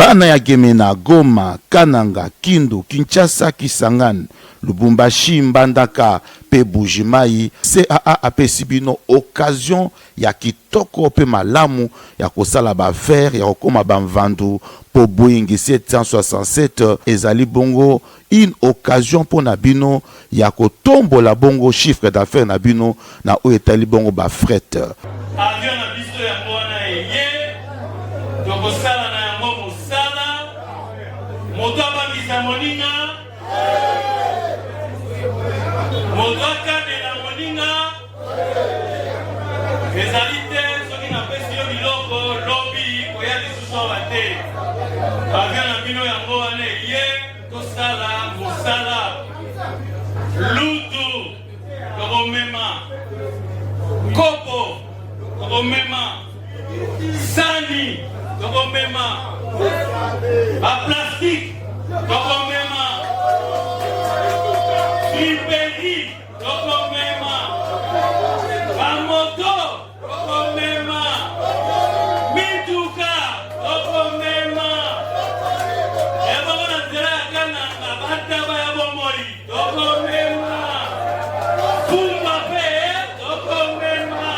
Bana ya Gemena, Goma, Kananga, Kindu, Kinshasa, Kisangani, Lubumbashi, Mbandaka pe Buji-Mayi, CAA apesi bino occasion ya kitoko pe malamu ya kosala ba affaires, ya kokoma ba mvandu po Boeing 767 ezali bongo une occasion mpo na bino ya kotombola bongo chiffre d'affaires na bino na oyo etali bongo ba fret. Avion na biso yango wana eye, tokosala na yango mosala, moto abangisa moninga, moto akanela moninga, ezali te soki napesi yo biloko lobi koya lisusu awa te. Avion na bino yango wana eye, tosala mosala lutu tokomema kopo tokomema sani tokomema baplastike tokomema friperi tokomema bamoto Tokomema mituka, tokomema ebongo na nzela ya Kananga, bataba ya bomoi, tokomema fumba pe tokomema.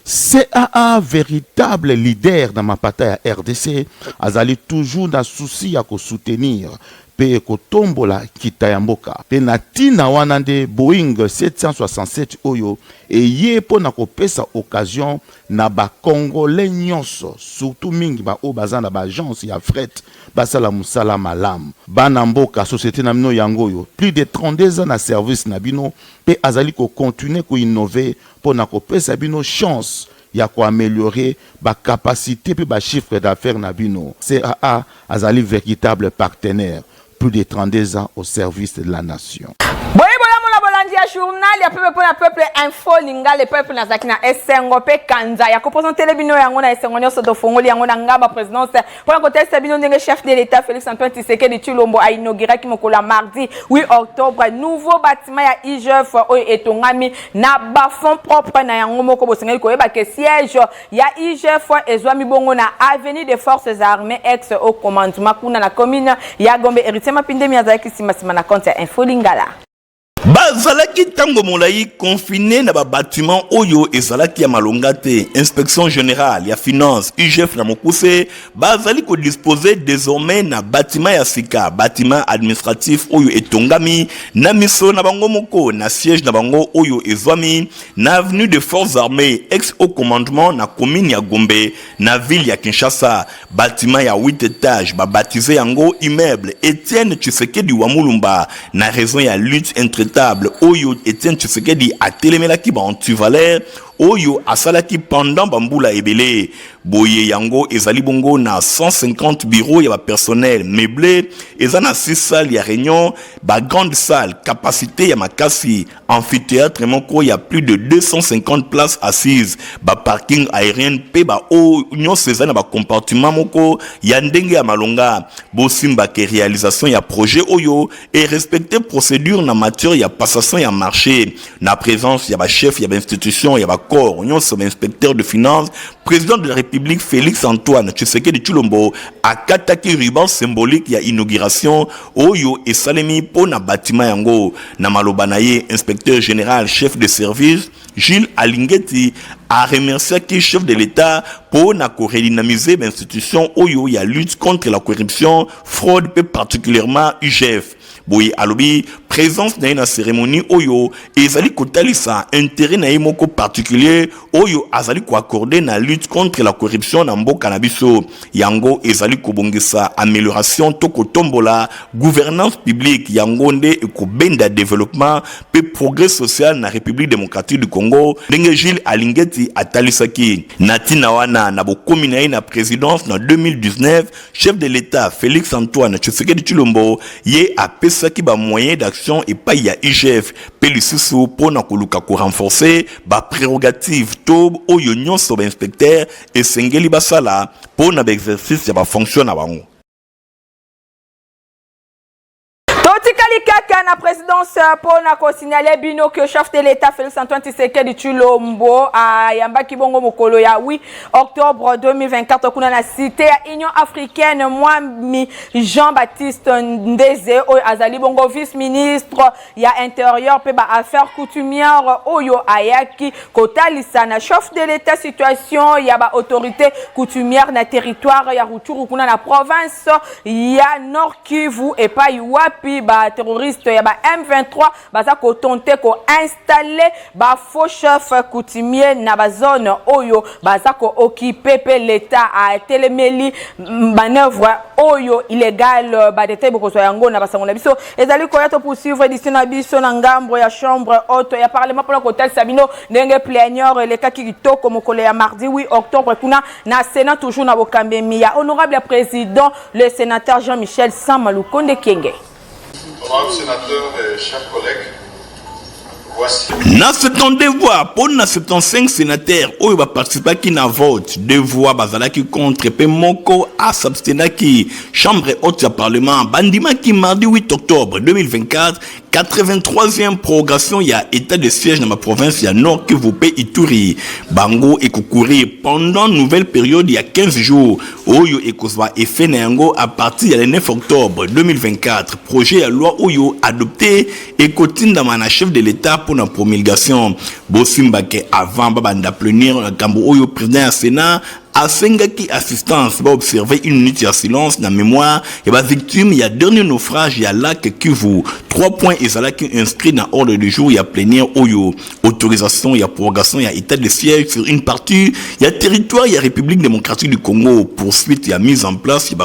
CAA veritable leader na mapata ya rdc azali toujours na souci ya ko soutenir mpe kotombola nkita ya mboka. Mpe na ntina wana nde Boeing 767 oyo eye mpo na kopesa occasion na ba Congolais nyonso, surtout mingi ba oyo baza na ba agences ya fret basala mosala malamu. Bana mboka, societe na bino yango oyo, plus de 32 ans na service na bino mpe azali ko continuer ko innover mpo na kopesa bino chance ya ko ameliorer ba capacites mpe ba chiffres d'affaires na bino. CAA azali veritable partenaire, plus de 32 ans au service de la nation. Boye bolamu na bolandi ya journal ya peuple mpo na peuple info lingala epai mpe nazalaki na esengo mpe kanza ya kopresentele bino yango na esengo nyonso. Tofongoli yango na ngaba presidence mpo na kotalisa bino ndenge chef de l'État Félix Antoine Tshisekedi Tshilombo a inauguraki mokolo ya mardi 8 octobre nouveau bâtiment ya IGF oyo etongami na ba fonds propres na yango moko. Bosengeli koyeba ke siège ya IGF ezwami bongo na avenue des Forces Armées ex au commandement kuna na commune ya Gombe. Héritier Mapindemi azalaki nsima nsima na compte ya Info Lingala. Bazalaki ntango molai confine na babatiment oyo ezalaki ya malonga te. Inspection générale ya finance, IGF na mokuse, bazali kodispose désormais na batiment ya sika, batiment administratif oyo etongami na misolo na bango moko na siège na bango oyo ezwami na avenue de Forces Armées ex haut commandement na commune ya Gombe na ville ya Kinshasa. Batiment ya 8 étages babaptize yango immeuble Etienne Tshisekedi wa Mulumba na raison ya lutte intraitable oyo Etienne Tshisekedi atelemelaki ba antivaleurs oyo asalaki pendant bambula ebele. Boye yango ezali bongo na 150 bureaux ya bapersonnel meublé, eza na 6 salles ya réunion, ba grande salle capacité ya makasi, amphithéâtre moko ya plus de 250 places assises, ba parking aérienne mpe ba oyo nyonso eza na ba compartiment moko ya ndenge ya malonga. Bosimba ke réalisation ya projet oyo e respecter procédure na matière ya passation ya marché na présence ya ba chef ya ba institution ya ba corps nyonso, ba inspecteur de finance. Président de la République Félix Antoine Tshisekedi Tshilombo akataki ruban symbolique ya inauguration oyo esalemi mpo na bâtiment yango. Na maloba na ye, inspecteur général chef de service Jules Alingeti aremerciaki chef de l'État mpo na koredynamiser bainstitution oyo ya lutte contre la corruption, fraude mpe particulièrement IGF. Boye alobi présence na ye na cérémonie oyo ezali kotalisa intérêt na ye moko particulier oyo azali koaccorde na lutte contre la corruption na mboka na biso. Yango ezali kobongisa amélioration to kotombola gouvernance publique, yango nde ekobenda développement mpe progrès social na République démocratique du Congo, ndenge Jules Alingeti atalisaki. Na ntina wana, na bokomi na ye na présidence na 2019, chef de l'État Félix Antoine Tshisekedi Tshilombo ye apesaki ba moyens d'action epai ya IGF mpe lisusu mpo na koluka korenforcer ba prérogative to oyo nyonso ba inspecteur esengeli basala mpo na baexercice ya bafonction na bango. Totikali kaka na présidence mpo na kosignale bino que chef de l'État Félix Antoine Tshisekedi Tshilombo ayambaki bongo mokolo ya 8 octobre 2024 kuna na cité ya Union africaine mwami Jean-Baptiste Ndeze oyo azali bongo vice-ministre ya intérieur mpe ba affaires coutumières, oyo ayaki kotalisa na chef de l'État situation ya ba autorité coutumière na territoire ya Rutshuru kuna na province ya Nord Kivu, epai wapi baterroriste ya ba M23 baza kotenter koinstaller bafaux chef coutumier na bazone oyo baza kooccuper, mpe l'État atelemeli manœuvre oyo illégal. Badétail bokozwa yango na basango na biso ezali koya. To poursuivre édition na biso na ngambo ya chambre haute ya parlement mpona kotalisa bino ndenge plénière elekaki kitoko mokolo ya mardi 8 octobre kuna na Sénat, toujours na bokambemi ya honorable président, le sénateur Jean-Michel Sama Lukonde Kenge. Honorables sénateurs et chers collègues, voici. Na 72 voix mpo na 75 sénateur oyo baparticipaki na vote, deux voix bazalaki contre mpe moko asabstenaki. Chambre haute ya parlement bandimaki mardi 8 octobre 2024 83e prorogation ya état de siège na baprovince ya Nord Kivu mpe Ituri. Bango ekocourir pendant nouvelle période ya 15 jours oyo ekozwa effet na yango à partir ya le 9 octobre 2024. Projet ya loi oyo adopté ekotindama na chef de l'État mpona promulgation. Bosimbake, avant babanda plénière, makambo oyo président ya Sénat asengaki assistance baobserve une minute ya silence na mémoire ya bavictime ya dernier naufrage ya lac Kivu. Trois points ezalaki inscrit na ordre du jour ya plénière oyo: autorisation ya prorogation ya état de siège sur une partie ya territoire ya République démocratique du Congo, poursuite ya mise en place ya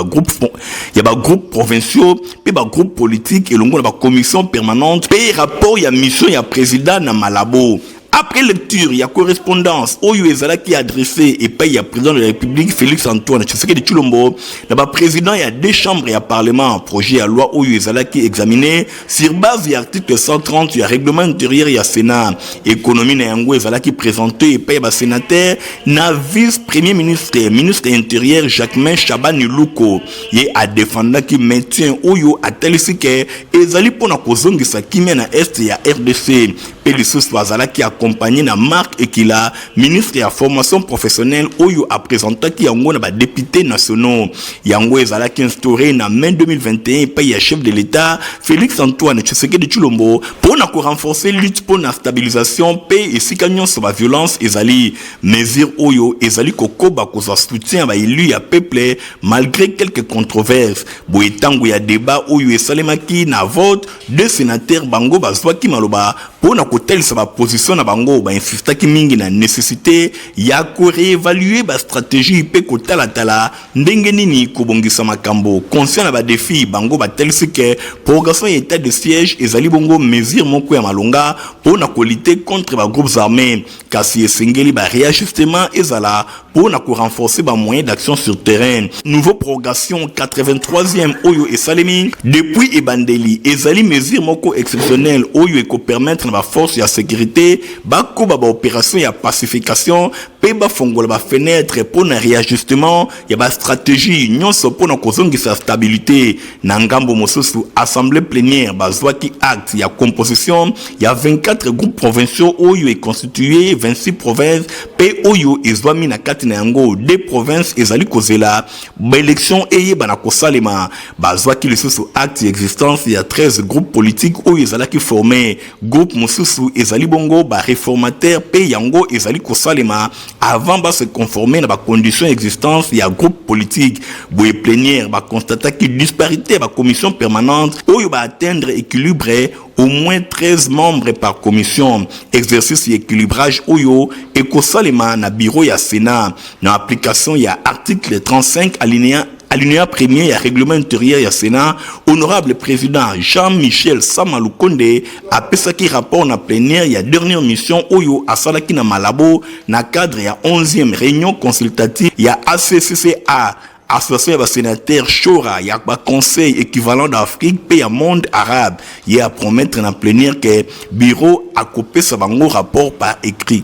bagroupe provinciaux mpe bagroupe politique elongo na bacommission permanente, mpe rapport ya mission ya président na Malabo. Après lecture ya correspondance oyo ezalaki adressé epai ya président de la République Félix Antoine Tshisekedi Tshilombo na baprésident ya deux chambres ya parlement, projet ya loi oyo ezalaki examiné sur base ya article 130 ya règlement intérieur ya Sénat. Économie na yango ezalaki présenté epai ya basénateur na vice premier ministre, ministre intérieur Jacquemain Shabani Luko. Ye adefendaki maintien oyo atalisi ke ezali mpona kozongisa kimia na est ya RDC, mpe lisusu azalaki accompagné na Marc Ekila, ministre ya formation professionnelle, oyo apresentaki yango na badéputé nationaux. Yango ezalaki instauré na mai 2021 epai ya chef de l'État Félix Antoine Tshisekedi Tshilombo mpo na korenforcer lutte mpo na stabilisation mpe esika nyonso baviolence ezali. Mesure oyo ezali kokoba kozwa soutien ya baélu ya peuple malgré quelques controverses. Boye ntango ya débat oyo esalemaki na vote, deux sénateurs bango bazwaki maloba mpo na kotalisa baposition na bango. Bainsistaki mingi na nécessité ya koréévaluer bastratégie mpe kotalatala ndenge nini kobongisa makambo. Conscient na badéfi, bango batalisi ke prorogation ya état de siège ezali bongo mesure moko ya malonga mpo na kolutter contre bagroupes armés, kasi esengeli baréajustement ezala mpo na korenforcer bamoyens d'action sur terrain. Nouveau prorogation 83e oyo esalemi depuis ebandeli ezali mesure moko exceptionnelle oyo ekopermettre na baforce ya sécurité bakoba baopération ya pacification mpe bafongola bafenêtre mpo na réajustement ya bastratégie nyonso mpo na kozongisa stabilité. Na ngambo mosusu, assemblée plénière bazwaki acte ya composition ya 24 groupes provinciaux oyo econstitue 26 provinces, mpe oyo ezwami na kati na yango deux provinces ezali kozela baélection eyebana kosalema. Bazwaki lisusu acte ya existence ya 13 groupes politiques oyo ezalaki formé. Groupe mosusu ezali bongo baréformateur, mpe yango ezali kosalema avant base conformer na bacondition existence ya groupe politique. Boye plénière baconstataki disparité ya bacommission permanente oyo baatteindre équilibre au moins 13 membres par commission. Exercice ya équilibrage oyo ekosalema na bureau ya Sénat na application ya article 35 alinéa premier ya règlement intérieur ya Sénat. Honorable président Jean-Michel Sama Lukonde apesaki rapport na plénière ya dernière mission oyo asalaki na Malabo na cadre ya 11e réunion consultative ya ACCCA, association ya basénateur Shora ya baconseil équivalent d'Afrique mpe ya monde arabe. Ye apromettre na plénière ke bureau akopesa bango rapport par écrit.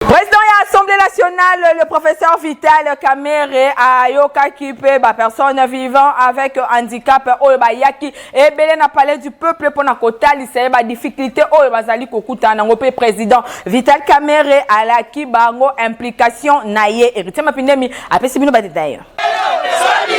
Président ya Assemblée nationale, le professeur Vital Kamerhe, ayokaki mpe bapersone vivant avec handicap oyo bayaki ebele na Palais du Peuple mpona kotalisa ye badifficulté oyo bazali kokutana nango. Mpe président Vital Kamerhe alaki bango implication na ye. Héritier Mapindemi apesi bino badétail.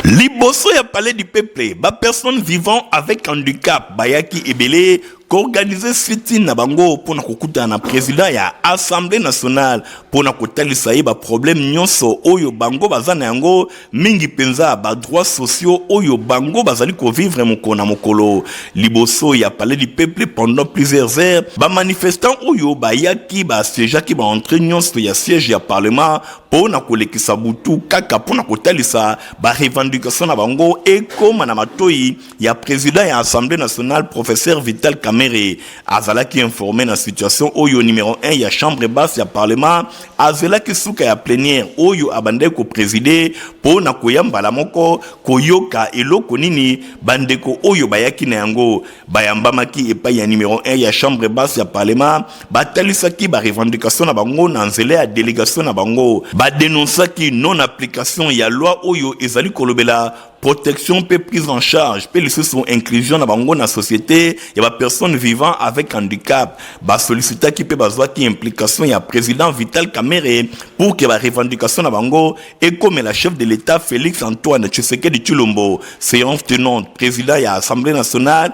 Liboso ya Palais du Peuple, bapersone vivant avec handicap bayaki ebele koorganiser sit-in na bango mpona kokutana na président ya Assemblée nationale mpona kotalisa ye baproblème nyonso oyo bango baza na yango, mingi mpenza badroits sociaux oyo bango bazali kovivre mokolo na mokolo. Liboso ya Palais du Peuple, pendant plusieurs heures, bamanifestant oyo bayaki basiégeaki baentrée nyonso ya siège ya parlement mpo na kolekisa butu kaka mpo na kotalisa barevendication na bango ekóma na matoi ya président ya Assemblée nationale. Professeur Vital Kamerhe azalaki informé na situation oyo. Numéro 1 ya chambre basse ya parlement azelaki suka ya plénière oyo abandaki koprésider mpo na koya mbala moko koyoka eloko nini bandeko oyo bayaki na yango. Bayambamaki epai ya numéro 1 ya chambre basse ya parlement, batalisaki barevendication na bango na nzela ya délégation na bango. Badénonçaki non application ya loi oyo ezali kolobela protection mpe prise en charge mpe lisusu inclusion na bango na société ya bapersone vivant avec handicap. Basollicitaki mpe bazwaki implication ya président Vital Kamerhe pour que barevendication na bango ekomela chef de l'État Félix Antoine Tshisekedi Tshilombo. Séance tenante, président ya Assemblée nationale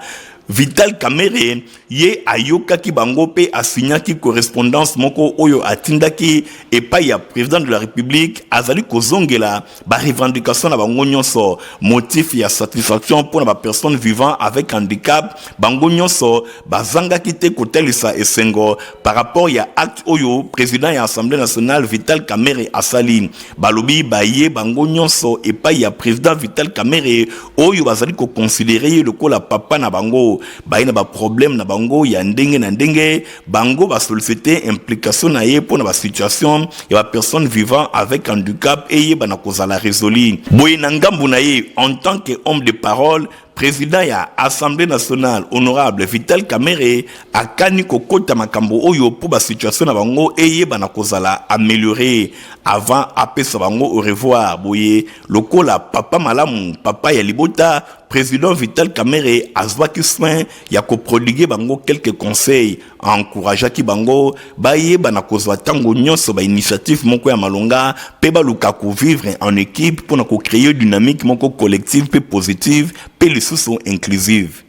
Vital Kamerhe ye ayokaki bango mpe asignaki correspondance moko oyo atindaki epai ya président de la République, azali kozongela barevendication na bango nyonso. Motif ya satisfaction mpona bapersone vivant avec handicap, bango nyonso bazangaki te kotalisa esengo par rapport ya acte oyo président ya Assemblée nationale Vital Kamerhe asali. Balobi baye bango nyonso epai ya président Vital Kamerhe oyo bazali koconsidérer ye lokola papa na bango. Baye na baproblème na bango ya ndenge na ndenge, bango basollicite implication na ye mpo na basituation ya bapersone vivant avec handicap eyeba kozala résolu. Boye na ngambu na ye, en tant que homme de parole, président ya Assemblée nationale honorable Vital Kamerhe akani kokota makambo oyo mpo basituation na bango eyebana kozala amélioré avant apesa bango au revoir. Boye lokola papa malamu, papa ya libota, président Vital Kamerhe azwaki soin ya koprodiguer bango quelques conseils, encourageaki bango bayeba na kozwa ntango nyonso bainitiative moko ya malonga mpe baluka kovivre en équipe mpona kocréer dynamique moko collective mpe positive mpe lisusu inclusive.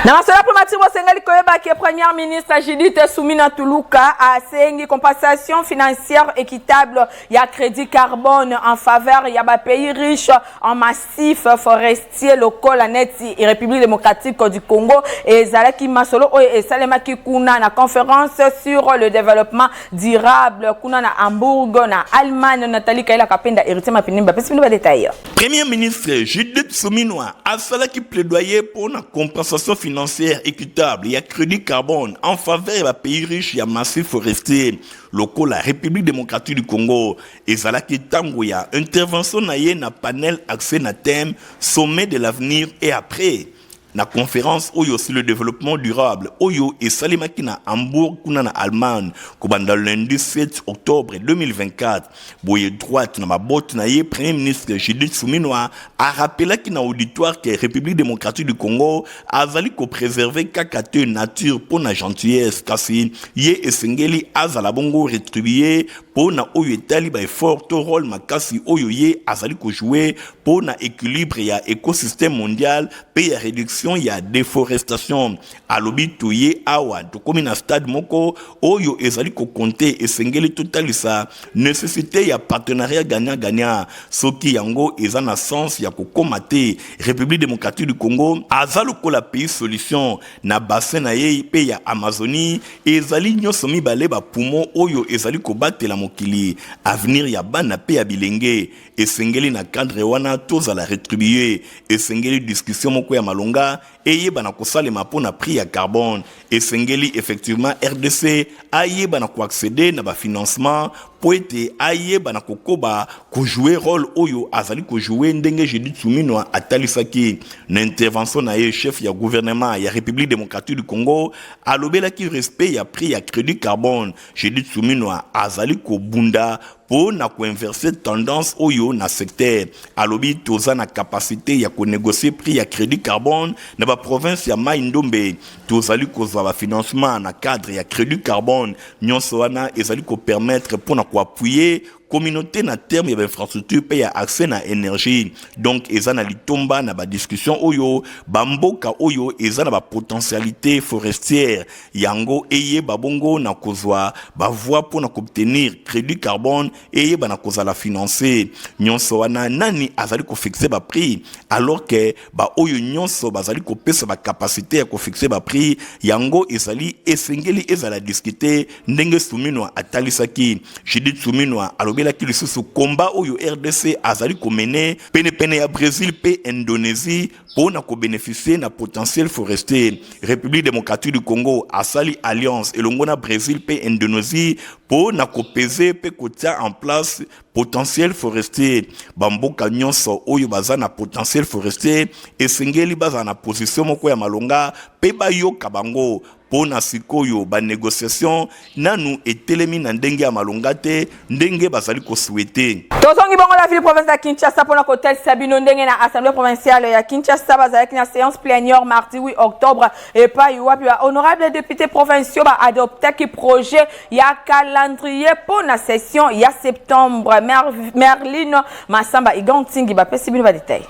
Na masolo ya primature, bosengeli koyeba ke première ministre Judith Suminwa Tuluka asengi compensation financière équitable ya crédit carbone en faveur ya bapays riche en massif forestier lokola neti République démocratique du Congo. Ezalaki masolo oyo esalemaki kuna na conférence sur le développement durable kuna na Hambourg, na Allemagne. Nathalie Kaila Kapenda, Héritier Mapinimba bapesi bino badétail. Premier ministre Judith Suminwa asalaki plaidoyer mpo na compensation financière équitable ya crédit carbone en faveur ya bapays riche ya massif forestier lokola République démocratique du Congo. Ezalaki ntango ya intervention na ye na panel axé na thème "Sommet de l'avenir et après" na conférence oyo sur le développement durable oyo esalemaki na Hambourg, kuna na Allemagne, kobanda lundi 7 octobre 2024. Boye, droite na mabote na ye, premier ministre Judith Suminwa arappelaki na auditoire ke République démocratique du Congo azali kopréserver kaka te nature mpo na gentillesse, kasi ye esengeli azala bongo rétribué mpo na oyo etali baeffort to rôle makasi oyo ye azali kojouer mpo na équilibre ya écosystème mondial mpe ya réduction ya déforestation. Alobi toye awa, tokomi na stade moko oyo ezali kocompter, esengeli totalisa nécessité ya partenariat gagnant-gagnant. Soki yango eza na sens ya kokóma te, République démocratique du Congo aza lokola pays solution na bassin na ye mpe ya Amazonie. Ezali nyonso mibale bapoumon oyo ezali kobatela mokili, avenir ya bana mpe ya bilenge. Esengeli na cadre wana tozala rétribué. Esengeli discussion moko ya malonga. malonga eyeba na kosalema mpo na prix ya carbone. Esengeli effectivement rdc ayeba na koaccéder na bafinancement mpo ete ayeba na kokoba kojouer rôle oyo azali kojouer, ndenge Judith Suminwa atalisaki na intervention na ye. Chef ya gouvernement ya République démocratique du Congo alobelaki respect ya prix ya crédit carbone. Judith Suminwa azali kobunda mpo na koinverser tendance oyo na secteur. Alobi toza na capacité ya konégocier prix ya crédit carbone na baprovince ya Mai Ndombe. Tozali kozwa bafinancement na cadre ya crédit carbone. Nyonso wana ezali kopermettre mpo na koappuyer communauté na terme ya bainfrastructure mpe ya accès na énergie. Donc eza na litomba na badiscussion oyo bamboka oyo eza na bapotentialité forestière, yango eyeba bongo na kozwa bavoie mpo na koobtenir crédit carbone, eyeba na kozala financé. Nyonso wana, nani azali kofixer baprix, alors que baoyo nyonso bazali kopesa bacapacité ya kofixer baprix, yango ezali esengeli ezala discuté, ndenge Suminwa atalisaki. Judith Suminwa alobelaki lisusu komba oyo RDC azali komener penepene ya Brésil mpe Indonésie mpo na kobénéficier na potentiel forestier. République démocratique du Congo asali alliance elongo na Brésil mpe Indonésie mpo na kopeser mpe kotia en place potentiel forestier. Bamboka nyonso oyo baza na potentiel forestier esengeli bazala na position moko ya malonga mpe bayoka bango. Mpo na sikoyo, banégociation nanu etelemi na ndenge ya malonga te ndenge bazali kosouhaiter. Tozongi bongo la ville province ya Kinshasa mpona kotalisa bino ndenge na Assemblée provinciale ya Kinshasa bazalaki na séance plénière mardi 8 octobre, epai wapi bahonorable député provinciaux baadoptaki projet ya calendrier mpo na session ya septembre. Merline Masamba Igantingi bapesi bino badétail.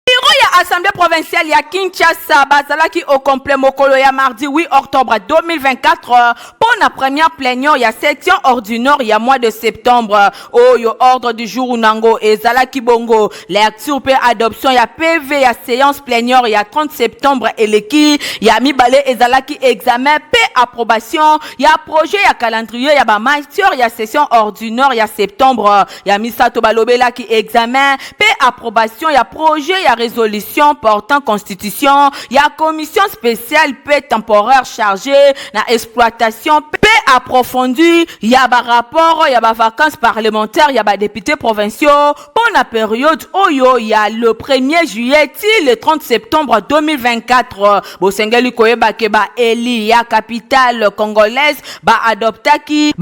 Bureau ya Assemblée provinciale ya Kinshasa bazalaki au complet mokolo ya mardi 8 octobre 2024 mpo na première plénière ya session ordinaire ya mois de septembre, oyo ordre du jour nango ezalaki bongo lecture mpe adoption ya PV ya séance plénière ya 30 septembre eleki. Ya mibale ezalaki examen mpe approbation ya projet ya calendrier ya bamatière ya session ordinaire ya septembre. Ya misato, balobelaki examen mpe approbation ya projet ya résolution portant constitution ya commission spéciale mpe temporaire chargée na exploitation mpe approfondie ya barapport ya bavacances parlementaires ya badéputé provinciaux mpo na période oyo ya le 1er juillet ti le 30 septembre 2024. Bosengeli koyeba ke baélus ya capitale congolaise baadoptaki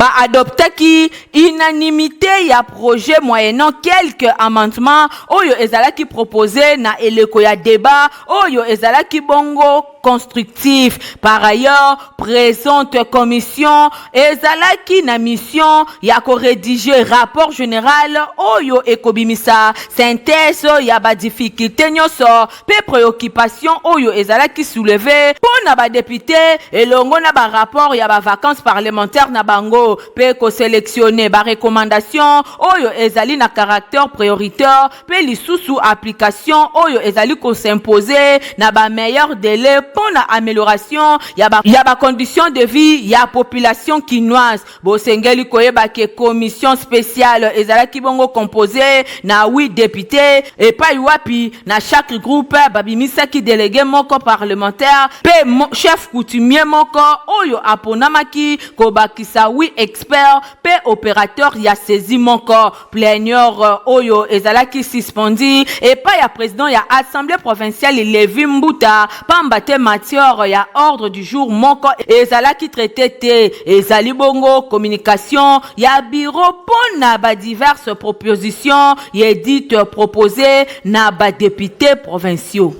unanimité ya projet moyennant quelques amendements oyo ezalaki proposé na eleko ya débat oyo ezalaki bongo constructif. Par ailleurs, présente commission ezalaki na mission ya korédiger rapport général oyo ekobimisa synthèse ya badifficulté nyonso mpe préoccupation oyo ezalaki soulevé mpo na badéputé elongo na barapport ya bavacances parlementaire na bango, mpe kosélectionner barecommandation oyo ezali na caractère prioritaire mpe lisusu application oyo ezali kos'imposer na bameilleur délai mpo na amélioration ya bacondition ba de vie ya population kinoise. Bosengeli koyeba ke commission spéciale ezalaki bongo composé na 8 députés, epai wapi na chaque groupe babimisaki délégué moko parlementaire mpe chef coutumier moko oyo aponamaki, kobakisa 8 expert mpe opérateur ya saisie moko. Plénière oyo ezalaki suspendu epai ya président ya Assemblée provinciale Levi Mbuta, pamba te matière ya ordre du jour moko ezalaki traité te. Ezali bongo communication ya bureau mpo na badiverses propositions ya édit proposé na badéputés provinciaux.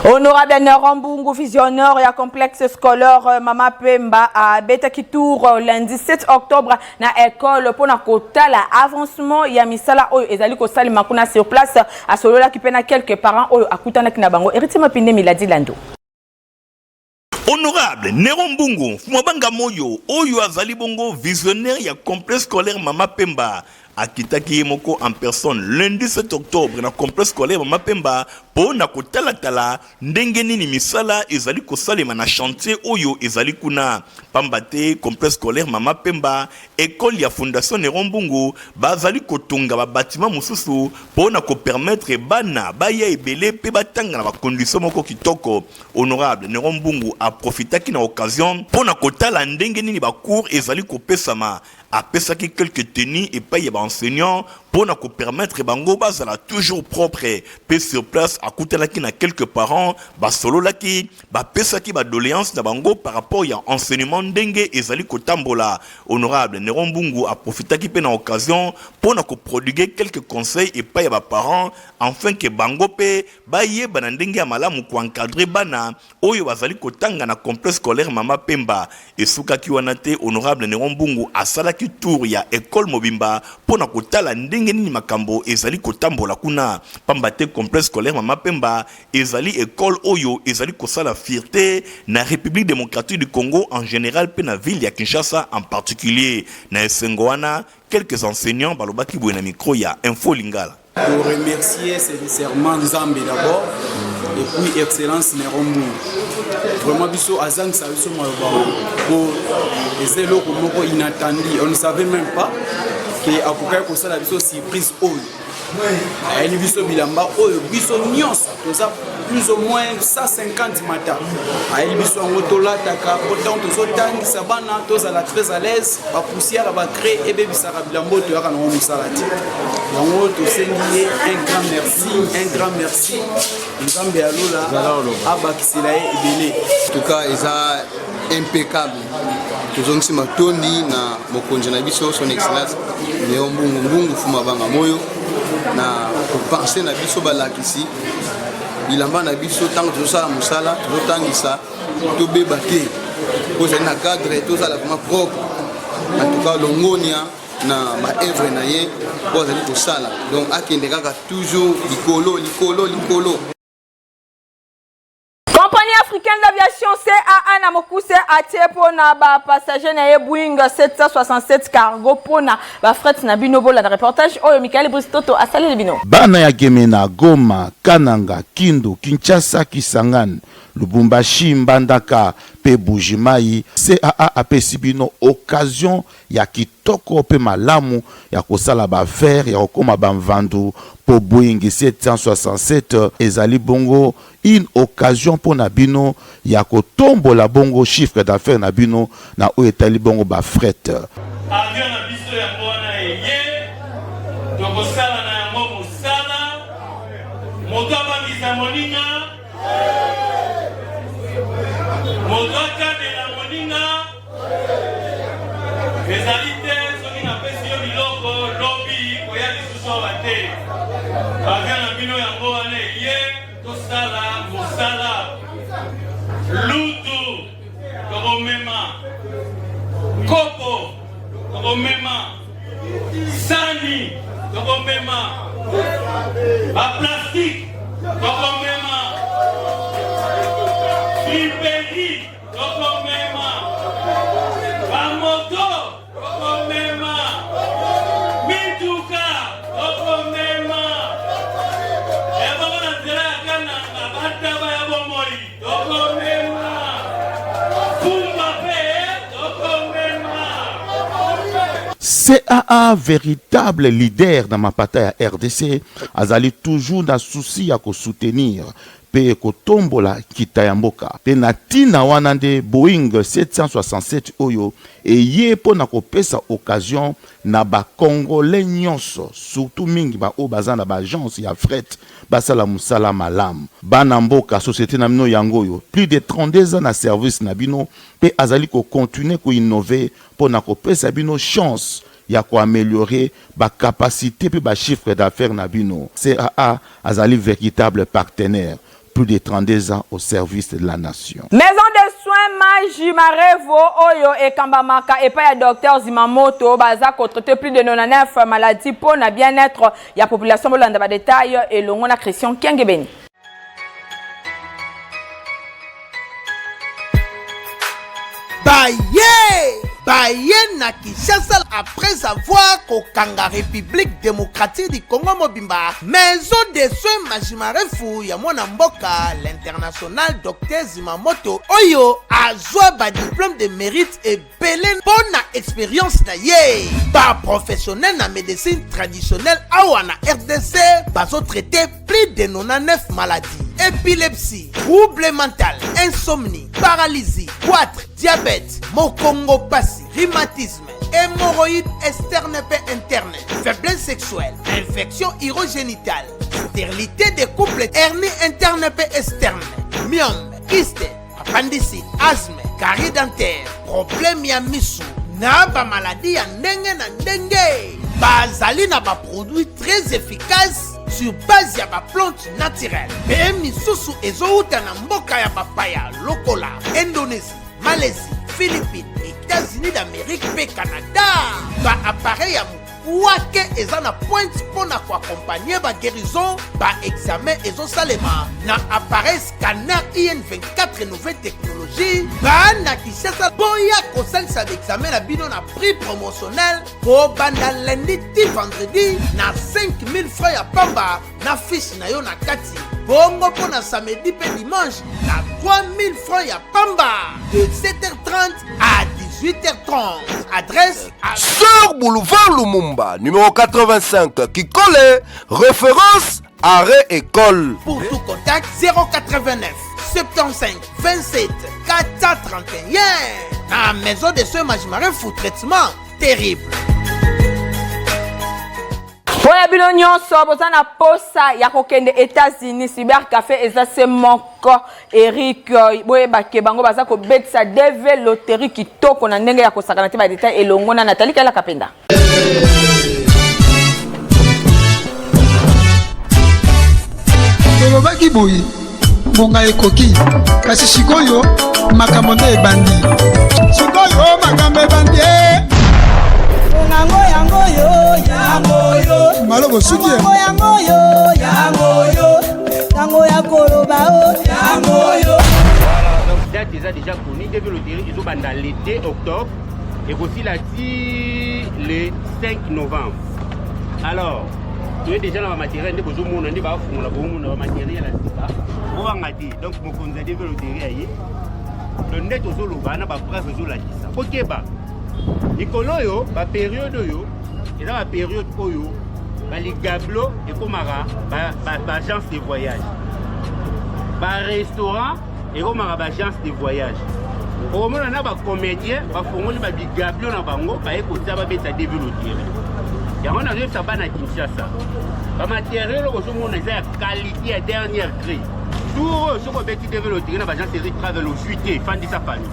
Honorable Neron Mbungu, visionnaire ya complexe scolaire Mama Pemba, abetaki tour lundi 7 octobre na école mpona kotala avancement ya misala oyo ezali kosalema kuna sur place. Asololaki mpe na quelques parents oyo akutanaki na bango. Héritier Mapinde Miladi Lando. Honorable Nero Mbungu Fumabanga Moyo, oyo azali bongo visionnaire ya complexe scolaire Mama Pemba. Akitaki ye moko en personne lundi 7 octobre na complexe scolaire Mama Pemba mpo na kotalatala ndenge nini misala ezali kosalema na chantier oyo ezali kuna. Pamba te complexe scolaire Mama Pemba, ecole ya Fondation Neron Mbungu, bazali kotonga ba batiments mosusu mpo na ko permettre bana baya ebele mpe batanga na ba conditions moko kitoko. Honorable Neron Mbungu a profitaki na occasion mpo na kotala ndenge nini ba cours ezali kopesama. Apesaki quelques tenues epayi ya ba enseignants mpo na ko permettre bango bazala toujours propre mpe sur place akutanaki na quelques parents basololaki, bapesaki ba doleances na bango par rapport ya enseignement ndenge ezali kotambola. Honorable Neron Mbungu a profitaki mpe na occasion mpo na ko prodiguer quelques conseils epayi ya ba parents enfin que bango mpe bayeba na ndenge ya malamu ko encadrer bana oyo bazali kotanga na complexe scolaire Mama Pemba. Esukaki wana te, Honorable Neron Mbungu asalaki tour ya ecole mobimba mpo na kotala ndenge nini makambo ezali kotambola kuna. Pamba te complexe scolaire Mama Pemba ezali ecole oyo ezali kosala fierte na Republique democratique du Congo en general mpe na ville ya Kinshasa en particulier. Na esengo wana, quelques enseignants balobaki boye na micro ya Info Lingala. Pour remercier sincèrement Nzambe d'abord et puis Excellence Neron Mbungu. Vraiment biso azangisa biso maloba po eza eloko moko inattendu, on ne savait même pas que akokaki kosala biso surprise oyo. Ayeli biso bilamba oyo biso nyonso toza plus ou moins 150 mata ayeli biso yango tolataka po ntango tozotangisa bana tozala très à l'aise bapoussière bacre ebebisaka bilamba oyo toyaka nango mosala te yango tosengi ye un grand merci un grand merci nzambe ya lola abakisela ye ebele en tout cas eza impeccable tozongisi matondi na mokonzi na biso son excellence Neo Mbungu Mbungu Fuma Banga Moyo na kopense na biso balakisi bilamba na biso ntango tozosala mosala tozotangisa tobeba te po ezali na cadre tozala vraiment propre en tout cas longonia na baevre na ye oyo azali kosala donc akende kaka toujours likolo likolo likolo. Compagnie africaine d'aviation CAA na mokuse atie mpo na bapassager na ye Boeing 767 cargo mpo na bafret na bino. Bolanda reportage oyo Michael Bristoto asaleli bino. Bana ya Gemena, Goma, Kananga, Kindu, Kinshasa, Kisangani, Lubumbashi, Mbandaka mpe Buji-Mayi, CAA apesi bino occasion ya kitoko mpe malamu ya kosala ba affaires, ya kokoma ba mvandu mpo Boeing 767 ezali bongo une occasion mpo na bino ya kotombola bongo chiffre d'affaires na bino na oyo etali bongo ba fret. Avion na biso yango wana eye, tokosala na yango mosala, moto abangisa moninga, moto akanela moninga. Ezali te soki napesi yo biloko lobi koya lisusu awa te. Avion na bino yango wana eye, tosala mosala. Lutu tokomema, kopo tokomema, sani tokomema, baplastike tokomema, friperi Tokomema bamoto, tokomema mituka, tokomema ebongo na nzela ya Kananga bataba ya bomoi, tokomema pumba mpe tokomema. CAA veritable leader na mapata ya rdc azali toujours na souci ya ko soutenir mpe kotombola nkita ya mboka. Mpe na ntina wana nde Boeing 767 oyo eye mpo na kopesa occasion na ba Congolais nyonso, surtout mingi ba oyo baza na ba agences ya fret basala mosala malamu. Bana mboka, societe na bino yango oyo, plus de 32 ans na service na bino mpe azali ko continuer ko innover mpo na kopesa bino chance ya ko ameliorer ba capacites mpe ba chiffres d'affaires na bino. CAA azali veritable partenaire, plus de 32 ans au service de la nation. Maison de soins Maji Marevo oyo ekambamaka epai ya Docteur Zimamoto baza ko traiter plus de 99 maladies mpo na bien-être ya population. Bolanda ba details elongo na Christian Kiangebeni. Baye! Baye na Kinshasa après avoir kokanga République démocratique du Congo mobimba. Maison de soins Majimarefu ya mwana mboka l'international Docteur Zimamoto oyo azwa ba diplôme de mérite ebele mpo na expérience na ye. Ba professionnel na médecine traditionnelle awa na RDC bazo traiter plus de 99 maladies. Épilepsie, trouble mental, insomnie, paralysie, goitre, diabète, mokongo pasi, rhumatisme, hémorroïdes externe et interne, faiblesse sexuelle, infection urogénitale, stérilité des couples, hernie interne et externe, myome, kyste, appendicite, asthme, carie dentaire, problème ya misu, na ba maladie ya ndenge na ndenge. Bazali na ba produits très efficaces sur base ya ba plantes naturelles mpe misusu ezowuta na mboka ya bapaya lokola Indonésie, Malaisie, Philippines, États-Unis d'Amérique mpe Canada. Ba appareil ya mokwake eza na pointe mpo na koakompagne ba guérison, ba examen ezosalema na appareil scanner IN24 nouvelle technologie. Bana Kinshasa, boya kosalisa ba examen na bino na prix promotionnel kobanda lundi ti vendredi na 5000 francs ya pamba na fiche na yo na kati, bongo mpo na samedi mpe dimanche na 3000 francs ya pamba de 7h30 à 18h30. Adresse à Sur boulevard Lumumba, numéro 85, Kikole, référence arrêt école. Pour tout contact, 089 75 27 431. Na maison de soins Majimarefu, traitement terrible. Mpo na bino nyonso boza na posa ya kokende États-Unis, cyber café eza se moko. Eric, boyeba ke bango baza kobetisa DV loterie kitoko na ndenge ya kosakana te. Ba detail elongo na Nathalie Kala Kapenda. Tolobaki boye, ngonga ekoki, kasi sikoyo makambo nde ebandi. Sikoyo makambo ebandi. Yango yango yo, yango yo. Malobo suki. Yango yango yo, yango yo. Tango ya koloba o, yango yo. Voilà, donc date eza déjà connue. DV loterie ezobanda le 2 octobre ekosila ti le 5 novembre. Alors toye déjà na bamatériel nde bozomona, nde bafungola, bomona bamatériel ya sika, bobanga te. Donc mokonzi ya DV loterie aye, donc nde tozoloba na bapreuve ezolakisa. Bokeba mikolo oyo, baperiode oyo eza baperiode oyo baligablo ekomaka baagence de voyage, barestaurant ekomaka baagence de voyage. Okomona na bacomédien bafongoli babigablo na bango, baye kotia babeta DV loterie. Yango nazoyebisa bana Kinshasa, bamatériel oyo bozomona eza ya qualité ya dernière cri. Tour oyo, soki obeti DV loterie na baagence Eric Travel, ozwi te, fandisa famille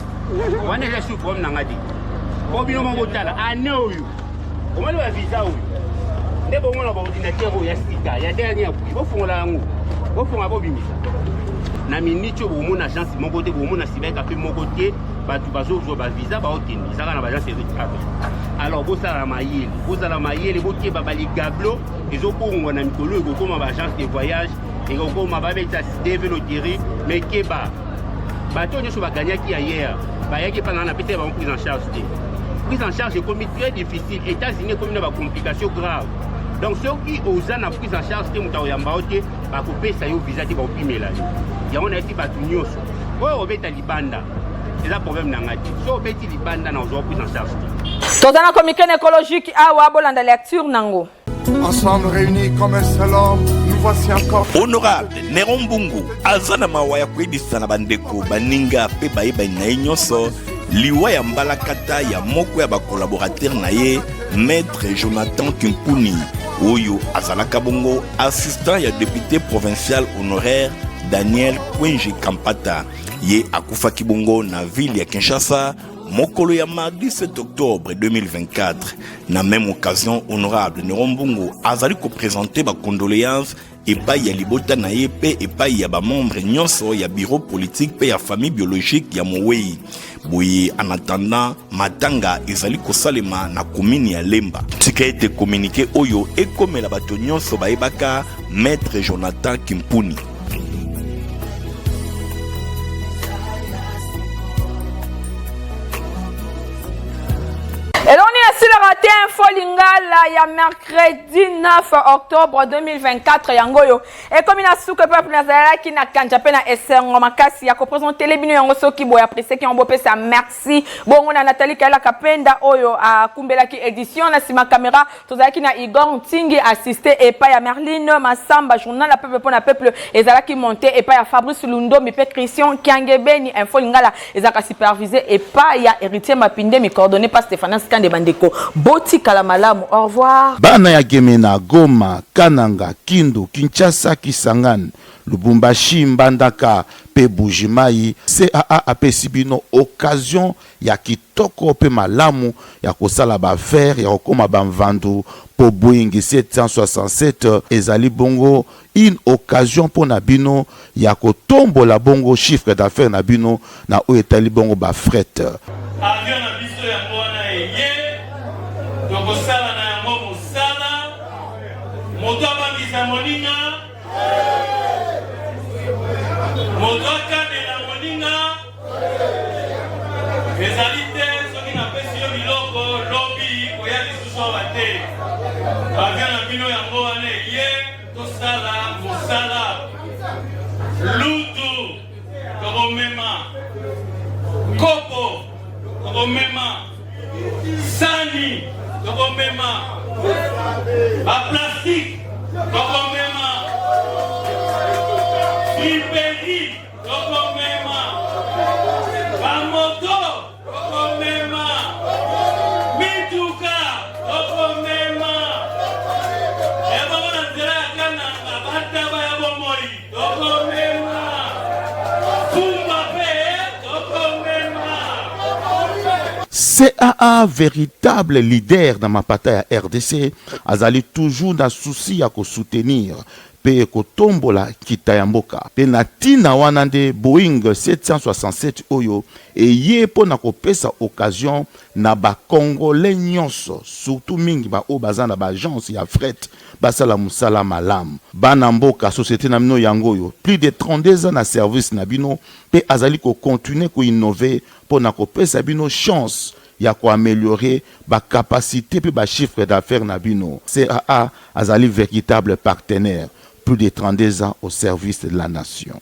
wana, eza sur problème na nga te. Po bino moko botala ane oyo, omoni bavisa oyo nde bomona, baordinateur oyo ya sika ya dernière cri, bofongola yango, bofongola, bobimisa na miniti oyo. Bomona agence moko te, bomona cyber café moko te, bato bazozwa bavisa baokende, ezaka na baagence Eric Travel. Alors bosala mayele, bozala mayele, bokeba, baligablo ezobongwa na mikolo, ekokóma baagence de voyage, ekokóma babetisa DV loterie. Mais keba, bato nyonso baganyaki ailleurs bayaki epa na napesa bango prise en charge te. Prise en charge ekomi très difficile, États-Unis ekomi na bacomplication grave. Donc soki oza na prise en charge te, moto akoyamba yo te, bakopesa yo visa te, bakopimela yo yango. Nayesi bato nyonso oyo obeta libanda, eza problème na ngai te. So obeti libanda, na ozwa prise en charge te. Toza na communiqué écologique awa, bolanda lecture nango. Ensemble réunis comme un seul homme, nous voici encore. Honorable Neron Mbungu aza na mawa ya koyebisa na bandeko, baninga mpe bayebani na ye nyonso liwa ya mbalakata ya moko ya bacollaborateur na ye, maître Jonathan Kimpuni, oyo azalaka bongo assistant ya député provincial honoraire Daniel Kwenje Kampata. Ye akufaki bongo na ville ya Kinshasa mokolo ya mardi 7 octobre 2024. Na même occasion, honorable Neron Mbungu azali koprésenter bacondoléance epai ya libota na ye mpe epai ya bamembre nyonso ya bureau politique mpe ya famille biologique ya mowei. Boye, en attendant, matanga ezali kosalema na komini ya Lemba. Tika ete communiqué oyo ekomela bato nyonso bayebaka maître Jonathan Kimpuni. Esilaka te info lingala ya mercredi 9 octobre 2024 yango oyo ekomi na suka peuple nazalaki na kanja mpe na esengo makasi ya kopresentele bino yango soki boye apresiaki yango bopesa merci bongo na Nathalie Kaela Kapenda oyo akumbelaki edition na nsima kamera tozalaki na Igor Ntingi assisté epai ya Merline Masamba journal ya peuple mpo na peuple ezalaki monte epai ya Fabrice Lundombi mpe Christian Kiangebeni info lingala ezalaka supervisé epai ya Héritier Mapindemi coordonné par Stéphanas Kande bandeko botikala malamu au revoir. Bana ya Gemena, Goma, Kananga, Kindu, Kinshasa, Kisangani, Lubumbashi, Mbandaka mpe Buji-Mayi, CAA apesi bino occasion ya kitoko mpe malamu ya kosala ba affaires, ya kokoma ba mvandu mpo Boeing 767 ezali bongo une occasion mpo na bino ya kotombola bongo chiffre d'affaires na bino na oyo etali bongo ba fret. Avion na biso yango wana eye, tokosala na yango mosala, moto abangisa moninga, moto akanela moninga, ezali te soki napesi yo biloko lobi koya lisusu awa te. Avion na bino yango wana eye, tosala mosala, lutu tokomema, kopo tokomema, sani tokomema, baplastique tokomema, friperi tokomema, bamoto tokomema, mituka tokomema, ebongo na nzela ya Kananga bataba ya bomoi tokomema, pumba mpe tokomema. CAA véritable leader na mapata ya RDC azali toujours na souci ya kosoutenir mpe kotombola nkita ya mboka mpe na ntina wana nde Boeing 767 oyo eye mpo na kopesa occasion na bacongolais nyonso, surtout mingi baoyo baza na baagence ya fret, basala mosala malamu. Bana mboka, société na bino yango oyo plus de 32 ans na service na bino mpe azali kocontinue koinnove mpo na kopesa bino chance ya koaméliorer bacapacité mpe bachiffre d'affaires na bino. CAA azali véritable partenaire, plus de 32 ans au service de la nation.